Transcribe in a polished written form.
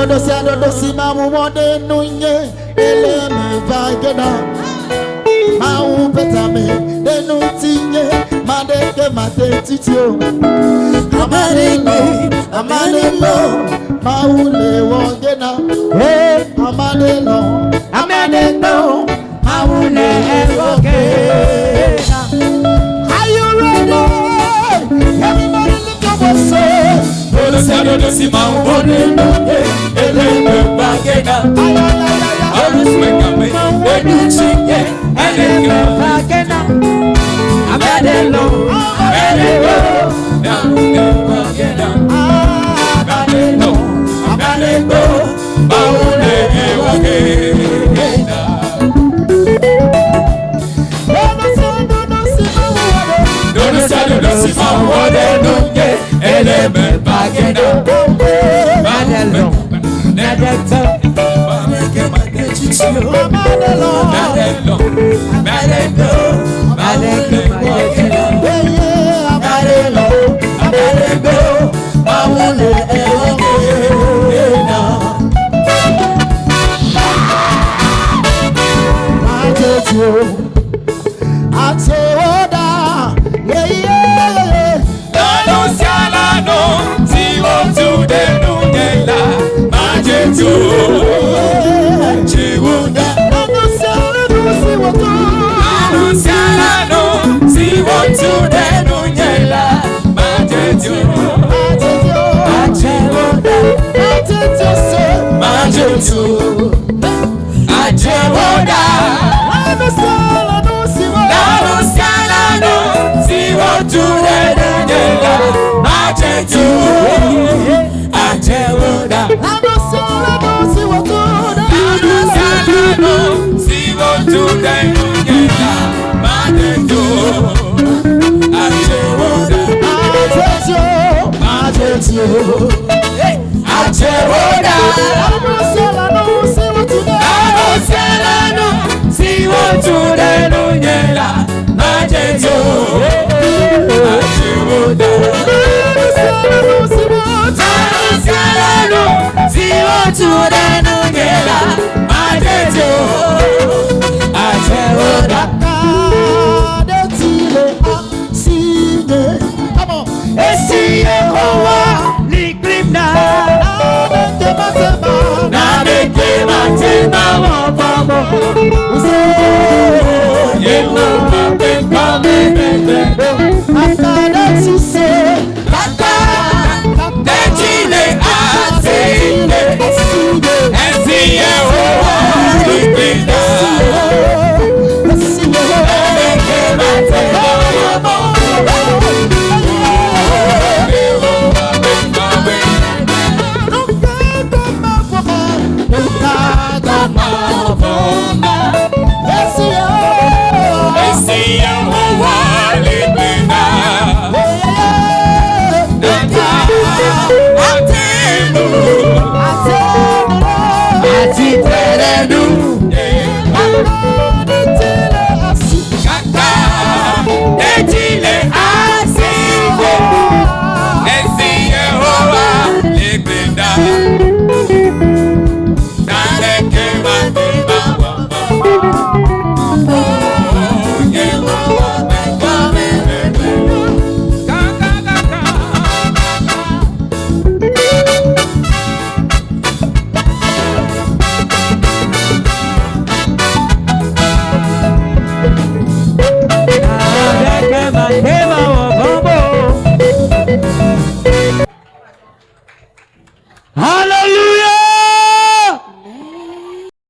Ɖoɖo sia ɖoɖo si Mawu wɔ ɖe nunye ele me va gena. Mawu ƒe tame ɖe ŋutinye maɖeke mate titi o. Ame ɖe gbe, ame ɖe lɔ, Mawu le wɔ gena. Ame ɖe lɔ, ame ɖe gbɔ, Mawu le wɔ gena. Are you ready? Everybody lift your voice. Say, Ɖoɖo sia ɖoɖo si Mawu wɔ ɖe nunye ele me va gena. ay, ay, ay, ay, ay. Mawu ƒe tame ɖe ŋutinye ele me va gena. Ame ɖe lɔ, ame ɖe gbɔ, Mawu le wɔ gena. Ah, Ame ɖe lɔ, ame ɖe gbɔ, Mawu le wɔ gena. Ɖoɖo sia ɖoɖo si Mawu wɔ ɖe Ɖoɖo sia ɖoɖo si Mawu wɔ ɖe nunye ele me va gena. ame ɖe lɔ, ame ɖe gbɔ, Maɖeke mate titi o. Ame ɖe lɔ, Ame ɖe lɔ, ame ɖe gbɔ, Mawu le wɔ gena. eye ame ɖe lɔ, Ame ɖe gbɔ, Mawu le wɔ gena. Majejo, Atewoda, yeah, Lanu sia lanu si wotu ɖe nunye la, madze tso. Dziwò ɖa. Lanu sia lanu si wotu. Lanu sia lanu si wotu ɖe nunye la, madze tso. Majejo, Dziwò ɖa. Majejo se. Madze tso. Dziwò ɖa. Lanu sia lanu si wotu. Lanu sia lanu si wotu ɖe nunye la, madze tso. Dziwò ɖa. Lanu sia lanu si wotu. Lanu sia lanu si wotu ɖe nunye la, madze tso. Dziwò ɖa. Majejo, Majejo. Dziwò ɖa. Lanu sia lanu si wotu. Lanu sia lanu si wotu ɖe nunye la, madze tso. Dziwò ɖa. Lanu sia lanu si wotu. Lanu sia lanu si wotu ɖe nunye la, madze tso. Dziwò ɖa. Akadetile asinye. Come on. Esi Yehowa li kplim na. Naneke matema. Naneke matema wɔ vɔ̃ Yehowa ƒe ŋkɔ me Akadetise. Kaka detile asinye. Asinye. Esi Yehowa li kplim na. Asinye. Naneke matema wɔ vɔ̃ Yehowa ƒe ŋkɔ me Nukadamavoma. Esi Yehowa. Esi Yehowa li kplim na. Kaka atenu. Ati tere nu. Kaka detile asinye. Esi Yehowa li kplim na. Naneke matema wɔ vɔ̃. Yehowa ƒe ŋkɔ me Kaka kaka kaka. Naneke matema wɔ vɔ̃.